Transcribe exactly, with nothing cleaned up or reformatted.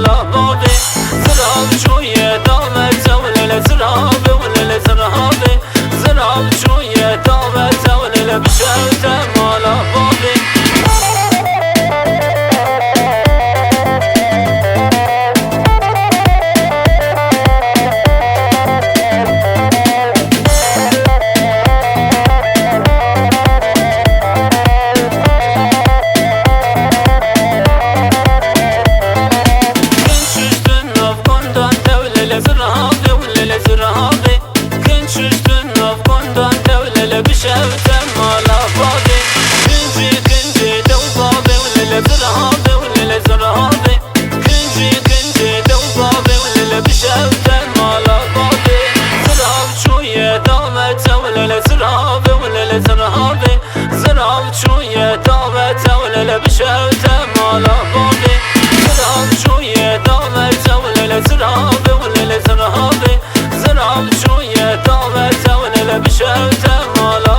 Mala bavê, zirav çûye davete û lê lê ziravê û lê lê ziravê. Zirav çûye davete û lê lê bişewte mala bavê. Kinç û ştin nav kondan tewlele zirahavê û lele zirahavê. Kinç û ştin nav kondan tewlele bişewte mala bavê. Kincî kincî dew bavê û lele zirahavê û lele zirahavê. Kincî kincî dew bavê û lele bişewte mala bavê. Zirav çûye davete û lele zirahavê û lele zirahavê. Zirav çûye davete û lele bişewte mala bavê. Zirav çûye davete û lele ziravê û lele ziravê. Zirav çûye davete û lele bişewte mala